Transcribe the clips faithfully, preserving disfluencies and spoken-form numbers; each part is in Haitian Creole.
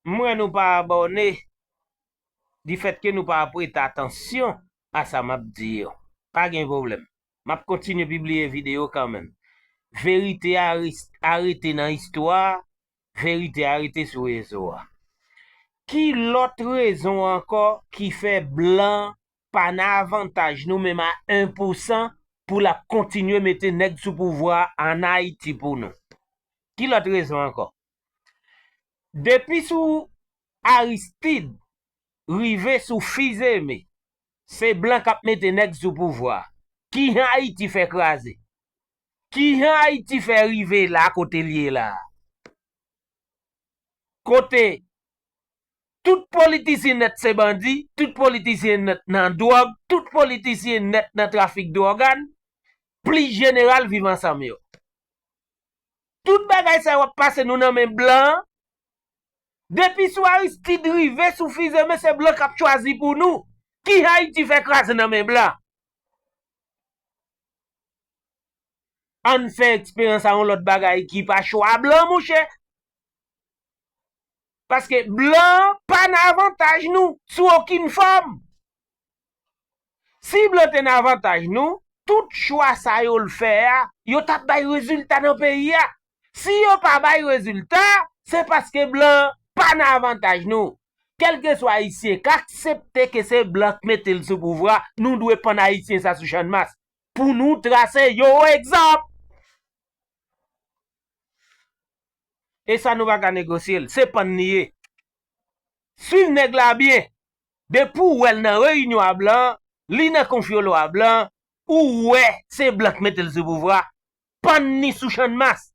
M wè nou pa abòne, difèt ke nou pa prete atansyon a sa m ap di yo. Pa gen pwoblèm. M ap kontinye pibliye videyo kanmenm. Verite a res-, a rete nan istwa, verite a rete sou rezo a. Ki lòt rezon ankò ki fè blan pa nan avantaj nou menm a en pousan pou l ap kontinye mete nèg sou pouvwa an Ayiti pou nou? Ki lòt rezon ankò? Depi sou Aristide rive sou Fils-Aimé, se blan k ap mete nèg sou pouvwa. Kijan Ayiti fè kraze? Kijan Ayiti fè rive la kote l ye la a? Kote tout politisyen nèt se bandi, tout politisyen nèt nan dwòg, tout politisyen nèt nan trafik de ògàn, plis jeneral Viv Ansanm yo. Tout bagay sa yo ap pase nou nan men blan an. Depi sou Aristide rive sou Fils-Aimé, se blan k ap chwazi pou nou. Kijan Ayiti fè kraze nan men blan? Ann fè eksperyans a yon lòt bagay ki pa chwa blan, monchè. Paske blan pa nan avantaj nou sou okenn fòm. Si blan te nan avantaj nou, tout chwa sa yo l fè a, yo t ap bay rezilta nan peyi a. Si yo pa bay rezilta, se paske blan pa nan avantaj nou. Kèlkeswa Ayisyen k aksepte ke se blan k mete l sou pouvwa, nou dwe pann Ayisyen sa sou channmas pou nou trase yo egzanp. E sa nou pa ka negosye l, se pann li ye. Swiv nèg la byen. Depi w wè l nan reyinyon a blan, li nan konfyolo a blan, ou wè se blan k mete l sou pouvwa, pann li sou channmas.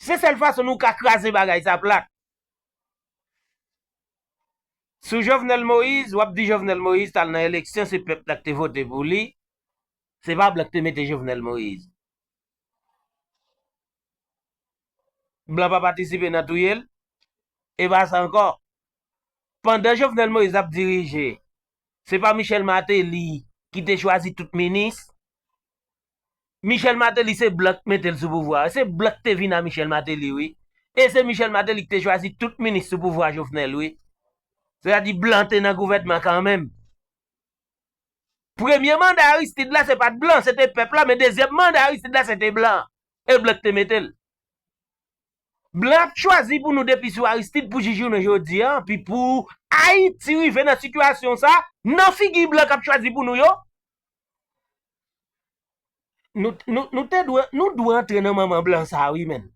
Se sèl fason nou ka kraze bagay sa plat. Sou Jovenel Moïse, w ap di Jovenel Moïse t al nan eleksyon, se pèp la k te vote pou li, se pa blan k te mete Jovenel Moïse. Blan pa patisipe nan touye l. E pa sa ankò. Pandan Jovenel Moïse ap dirije, se pa Michel Martelly ki te chwazi tout minis. Michel Martelly se blan k mete l sou pouvwa. Se blan k te vin a Michel Martelly, wi. E se Michel Martelly ki te chwazi tout minis sou pouvwa Jovenel, wi. Sètadi blan te nan gouvènman kanmenm. Premye manda Aristide la, se pa t blan, se te pèp la, men dezyèm manda Aristide la, se te blan. E blan k te mete l. Blan ap chwazi pou nou depi sou Aristide pou jis jounen jodi a, pi pou Ayiti rive nan sitiyasyon sa, nan figi blan k ap chwazi pou nou yo. Nou, nou, nou te dwe, nou dwe antre nan manman blan sa, wi, menn.